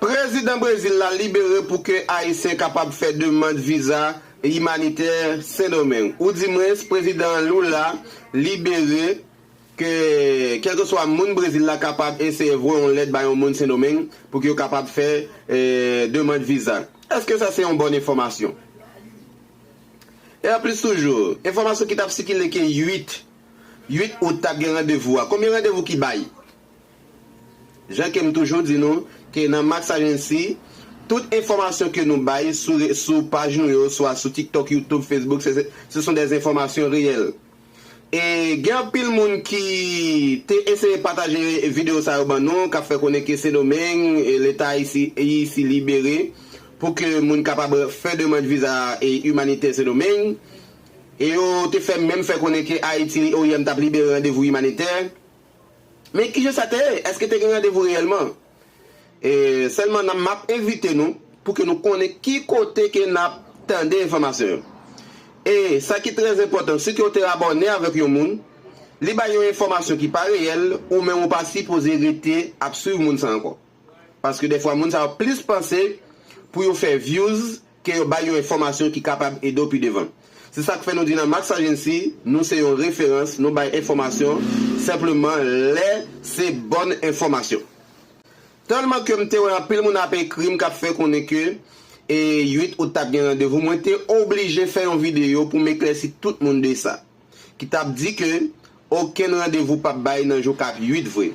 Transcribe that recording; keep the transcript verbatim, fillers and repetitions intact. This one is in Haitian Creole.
Prezidan Brezil la libere pou ke Ayisyen kapab fè demann viza imanitè Sendomeng. Oudimwens, Prezidan Lula libere ke kèlkeswa moun Brezil la kapab eseye voye yon lèt ba yon moun Sendomeng pou ke yo kapab fè eh, demann viza. Èske sa se yon bòn enfòmasyon? E anplis toujou, enfòmasyon ki t ap sikile ke uit, uit out t ap gen randevou a. Konbyen randevou ki bay? Jan ke m toujou di nou, ke nan Max Agency, tout enfòmasyon ke nou bay sou, re- sou paj nou yo, swa sou TikTok, YouTube, Facebook, se, se, ce sont des informations réelles. E gen anpil moun ki te eseye pataje videyo sa yo ban nou, k ap fè konnen ke Sendomeng, e Leta Ayiti, Ayiti libere pou ke moun kapab fè demann viza e imanitè Sendomeng. E yo te fè menm fè konnen ke Ayiti, O I M t ap libere randevou imanitè. Men kijan sa te ye? Èske te gen randevou reyèlman? E sèlman nan m ap envite nou pou ke nou konnen ki kote ke n ap tande enfòmasyon yo. E sa ki trè enpòtan, si ke w te abòne avèk yon moun, li bay yon enfòmasyon ki pa reyèl, ou menm ou pa sipoze rete ap swiv moun sa ankò. Paske dèfwa moun sa yo plis panse pou yo fè views ke yo bay yon enfòmasyon ki kapab ede w pi devan. Se sa k fè nou di nan Max Agency, nou se yon referans, nou bay enfòmasyon senpleman lè se bòn enfòmasyon. Tèlman ke m te wè anpil moun ap ekri m k ap fè konnen ke e uit out t ap gen randevou, mwen te oblije fè yon videyo pou m eklèsi tout moun de sa. Ki t ap di ke okenn randevou p ap bay nan jou k ap uit vre.